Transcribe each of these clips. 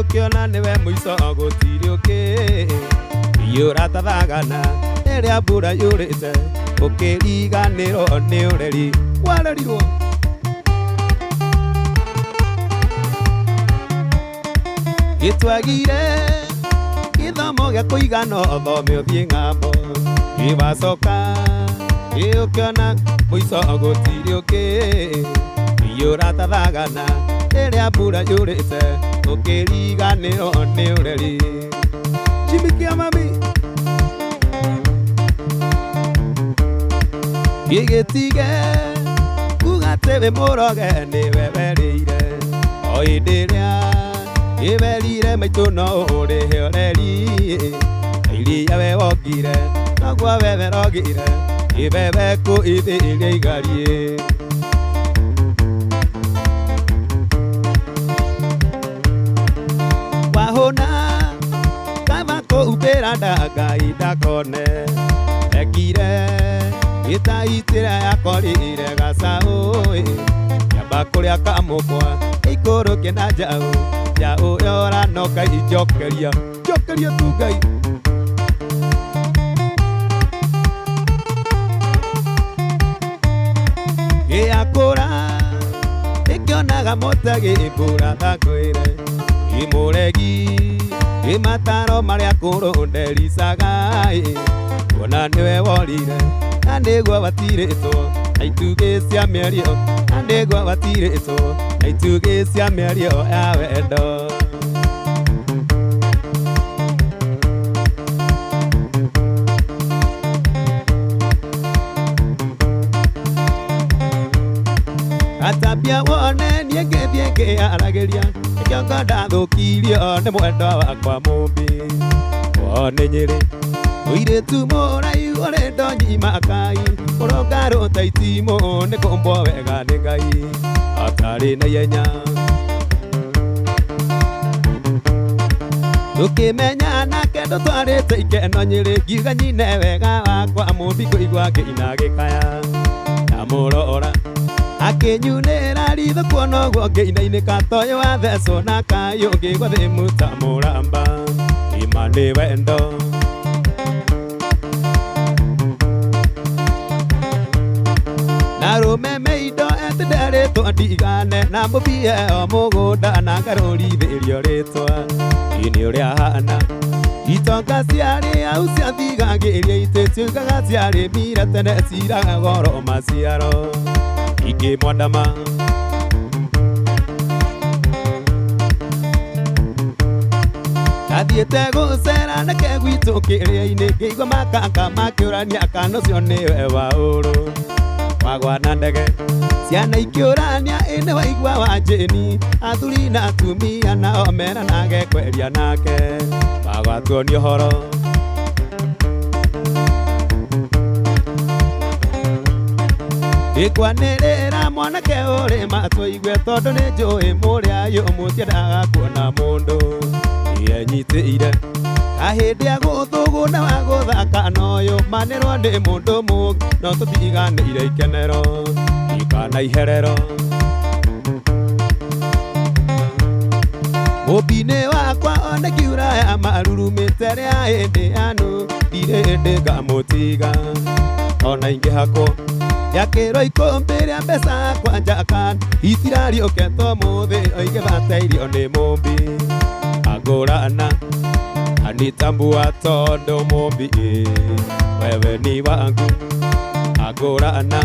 Ũkĩona nĩwe mũico gũtirĩ ũngĩ Iyũratathagana rĩrĩa mbura yurĩte Ũkĩriganĩrwo nĩ ũreri warerirwo Gĩtwagire gĩthomo gĩa kũigana ũthome ũthiĩ ng'ambo Ĩwacoka ĩũkĩona mũico gũtirĩ ũngĩ Iyũratathagana rĩrĩa mbura yurĩte Ũkĩriganĩrwo nĩ ũreri Jimmy Kĩamami Gĩgĩtige kuga atĩ wĩ mũroge nĩwe werĩire O hĩndĩ ĩrĩa ĩwerire maitũ no ũrĩhe ũreri Iria we wongire noguo we werogire Ĩbebe kũ ithĩria igarie Wahũna kaba kũhumbĩra nda Ngai ndakone Ekire ĩtaitĩra yakorire gacaũ Kĩamba kũrĩa kamũkwa ikũrũke na njaũ Njaũ yora no Ngai njokeria njokeria tu Ngai Gĩakũra ĩkĩonaga mũtegi mbura thakwĩre Ĩmũregi ĩmataro marĩa kũrũ ndericaga Kuona nĩwe worire na nĩguo watirĩtwo na itugĩ cia mĩario na nĩguo watirĩtwo na itugĩ cia mĩario ya wendo Atambia wone niĩ ngĩthiĩ ngĩaragĩria Kĩongo ndathũkirio nĩ mwendwa wakwa mũmbi Wone Nyĩrĩ mũirĩtu mũraihu ũrĩ ndonyi makai Ũrũngarũ ta itimũ nĩ kũmbwo wega nĩ Ngai Atarĩ na ihenya Tũkĩmenya nake ndũtwarĩte ikeno Nyĩrĩ ngiuga nyine wega wakwa mũmbi kũigua ngĩina gĩkaya Ndamũrora akĩnyunĩra ritho kuona ũguo ngĩinainĩka toyũ wathecwo na kayũ ngĩgwa thĩ muta mũramba Ima nĩ wendo Na rũmeme indo atĩ nderĩtwo ndigane na mũbie o mũgũnda na ngarũrithĩrio rĩtwa Ĩ nĩ ũrĩa ahana Itonga ciarĩ au ciathigagĩria itĩ ciugaga ciarĩmire tene ciraga goro maciaro Ikĩmwandama Ndathiĩte gũcera nake gwitũ kĩrĩa-inĩ ngĩigua makaka makĩũrania kana ũcio nĩwe wa ũrũ Wagwa na ndege ciana ikĩũrania ĩ nĩ waigua wa Jane Athuri na atumia nao meranage kweria nake Wagwatwo nĩ ũhoro Ĩkwanĩrĩra mwanake ũrĩ matũigue tondũ nĩ njũĩ mũrĩ ayũ mũtiendaga kuona mũndũ Ĩenyitĩire Kahĩndĩ ya gũthũgũna wa gũthaka noyũ manĩrwo nĩ mũndũ mũngĩ no tũtiganĩire ikenero ikana iherero Mũmbi-inĩ wakwa one kiura ya marurumĩte rĩa hĩndĩ yanu ndirĩ hĩndĩ ngamũtiga Ona ingĩhakwo Yakĩrwo ikũmbĩ rĩa mbeca kwanja kan itirariũketwo mũthĩ oige batairio nĩ mũmbi Angũrana anitambua tondũ mũmbi wewe ni wangu Angũrana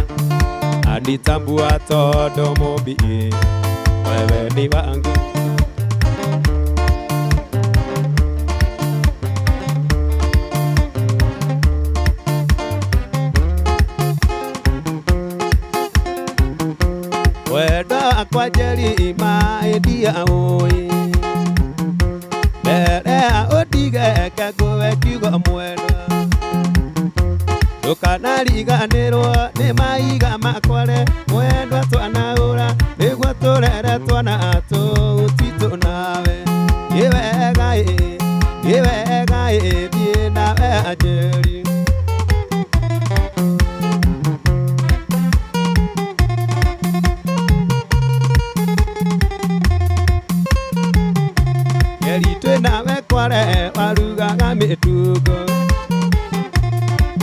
anitambua tondũ mũmbi wewe ni wangu Wendo wakwa Njeri maendia ũĩ Mbere ya ũndige ngũwe kiugo mwendwa Ndũkanariganĩrwo nĩ maiga makware mwendwa twanaũra nĩguo tũrere twana tũu titũ nawe Ĩ wega ĩ, ĩ wega ĩ, thiĩ nawe Njeri Njeri twĩ nawe kware warugaga mĩtungo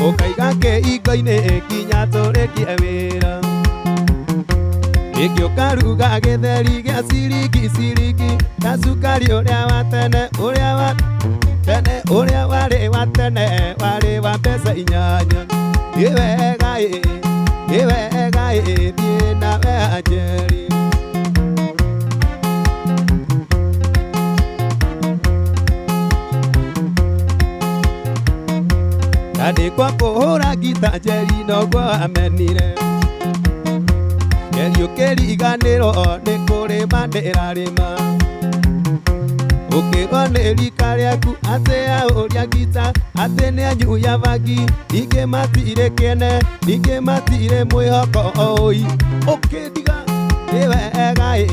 ũkaiga kĩingo-inĩ nginya tũrĩkie wĩra rĩngĩ ũkaruga gĩtheri gĩa ciringi ciringi na cukari ũrĩa wa tene ũrĩa wa tene ũrĩa warĩ wa tene warĩ wa mbeca inyanya nĩ wega ĩ nĩ wega ĩ thiĩ nawe Njeri. Ndandĩkwa kũhũra ngita Njeri noguo amenire Njeri ũkĩriganĩrwo nĩ kũrĩma ndĩrarĩma ũkĩrwo nĩ rika rĩaku atĩ ahũria ngita atĩ nĩ anyuya bangi ningĩ matirĩ kĩene ningĩ matirĩ mwĩhoko oi ũkĩndiga nĩ wega ĩ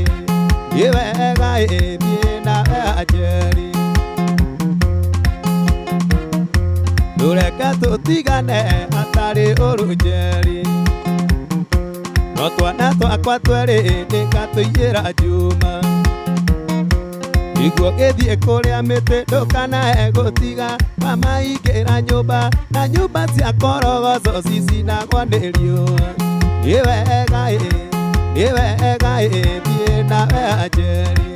nĩ wega ĩ thiĩ nawe Njeri. Ndũreke tũtigane hatarĩ ũru Njeri no twana twakwa twerĩ nĩngatũiyĩra Juma nĩguo gĩthiĩ kũrĩa mĩtĩ ndũkanae gũtiga mama ingĩra nyũmba na nyũmba cia korogoco cicinagwo nĩ riũa nĩ wega ĩ nĩ wega ĩ thiĩ nawe Njeri.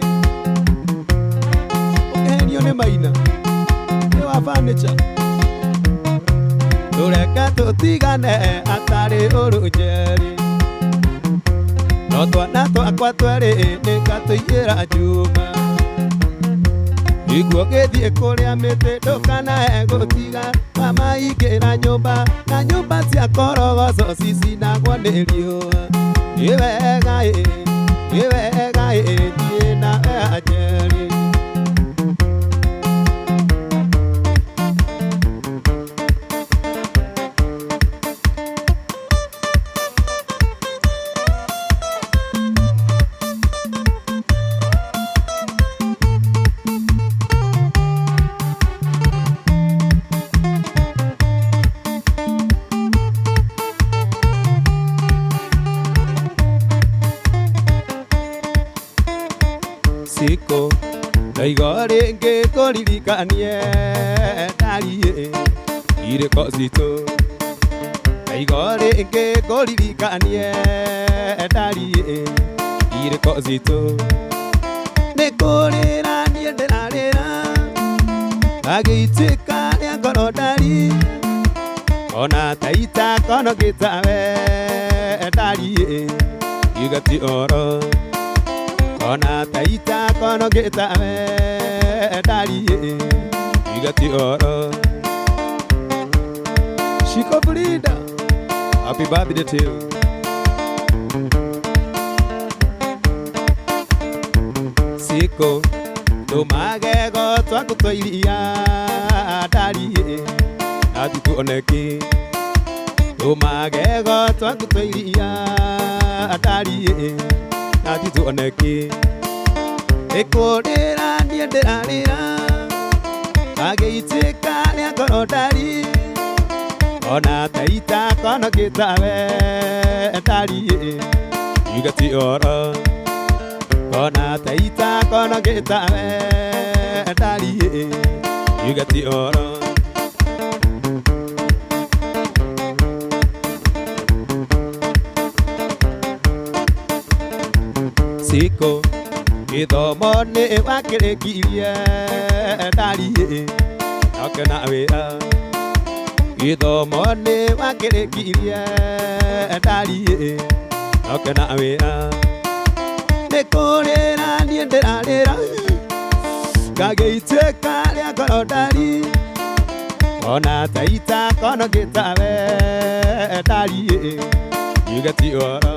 Ũkĩhenio nĩ Maina nĩ wa furniture ndũreke tũtigane hatarĩ ũru Njeri no twana twakwa twerĩ nĩngatũiyĩra Juma nĩguo gĩthiĩ kũrĩa mĩtĩ ndũkanae gũtiga mama ingĩra nyũmba na nyũmba cia korogoco cicinagwo nĩ riũa nĩ wega ĩ nĩ wega ĩ thiĩ nawe Njeri. Siko ndaiga rĩngĩ kũririkanie ndariĩ irĩko citũ ndaiga rĩngĩ kũririkanie ndariĩ irĩko citũ nĩ kũrĩra niĩ ndĩrarĩra ngagĩituĩka rĩa ngoro ndari ona taita kono gĩtawe ndariĩ iuga ti ũhoro ona taita kono gĩtawe ndariĩ iuga ti ũhoro. Shiko Frida, happy birthday to you. Siko tũmagego twaku twa iria ndariĩ na tituoneki tũmagego twaku twa iria ndariĩ na tituoneki nĩkũrĩra niĩ ndĩrarĩra ngagĩituĩka rĩa ngoro ndari ona taita kono gĩtawe ndariĩ iuga ti ũhoro ona taita kono gĩtawe ndariĩ iuga ti ũhoro. Siko gĩthomo nĩ wakĩrĩkirie ndariĩ nokena wĩra gĩthomo nĩ wakĩrĩkirie ndariĩ nokena wĩra nĩ kũrĩra niĩ ndĩrarĩra ngagĩituĩka rĩa ngoro ndari ona taita kono gĩtawe ndariĩ iuga ti ũhoro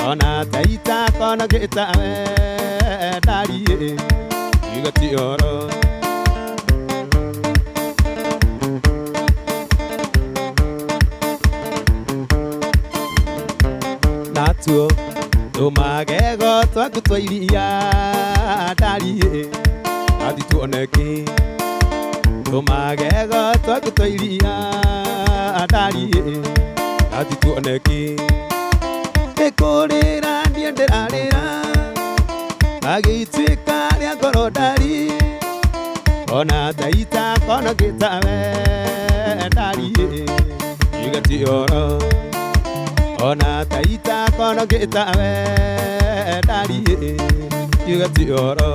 ona taita kono gĩtawe ndariĩ iuga ti ũhoro. Natuo tũmagego twaku twa iria ndariĩ na tituoneki tũmagego twaku twa iria ndariĩ na tituoneki nĩ kũrĩra niĩ ndĩrarĩra Agĩtuĩka rĩa ngoro ndari ona taita kono gĩtawe ndari igatioro ona taita kono gĩtawe ndari igatioro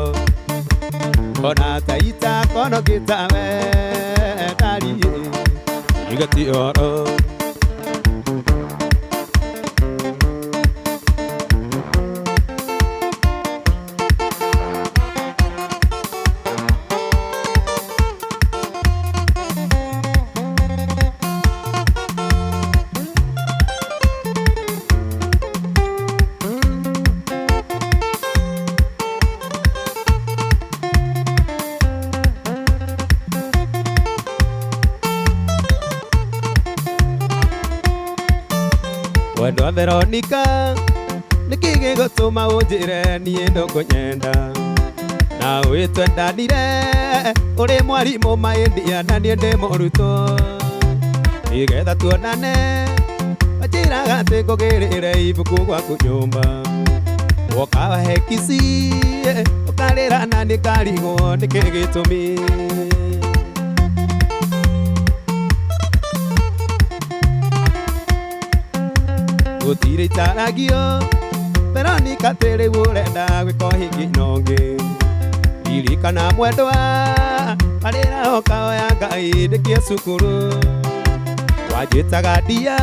ona taita kono gĩtawe ndari igatioro. Wendwa Veronica nĩkĩ gĩgũtũma ũnjĩre niĩ ndũkũnyenda na wĩtwendanire ũrĩ mwarimũ maĩndia na niĩ ndĩ mũrutwo nĩgetha tuonane wanjĩraga atĩ ngũgĩrĩre ibuku gwaku nyũmba woka wahe kici ũkarĩra na niĩ ngarigwo nĩkĩ gĩtũmi. Gũtirĩ itaragio Veronica atĩ rĩu ũrenda gwĩka ũhiki na ũngĩ ririkana mwendwa arĩra ũkaoya Ngai ndĩkie cukuru wanjĩtaga ndia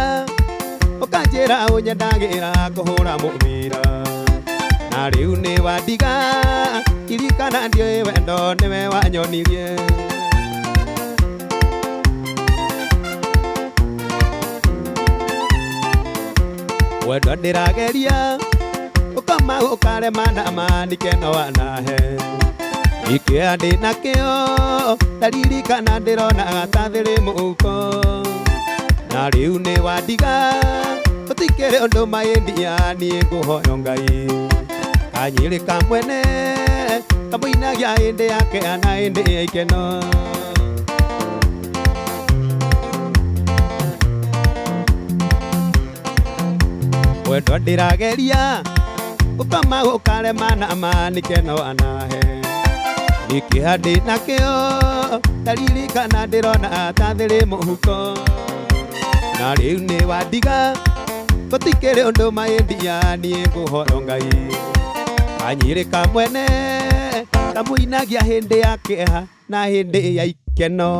ũkanjĩra ũnyendagĩra kũhũra mũbira na rĩu nĩ wandiga ririkana ndiũĩ wendo nĩwe wanyonirie. Wendwa ndĩrageria ũkoma ũkarema na manike no wanahe ikĩa ndĩ nakĩo ndaririkana ndĩronaga ta thĩrĩ mũhuko na rĩu nĩ wandiga gũtikĩrĩ ũndũ maĩndia niĩ ngũhoyo Ngai kanyĩrĩ ka mwene kamũinagia hĩndĩ yake na hĩndĩ ya ikeno. Wendwa ndĩrageria ũkoma ũkarema na manike no wanahe ikĩha ndĩ nakĩo ndaririkana ndĩrona ta thĩrĩ mũhuko na rĩu nĩ wandiga gũtikĩrĩ ũndũ maĩndia niĩ ngũhoyo Ngai kanyĩrĩ ka mwene kamũinagia hĩndĩ ya kĩeha na hĩndĩ ya ikeno.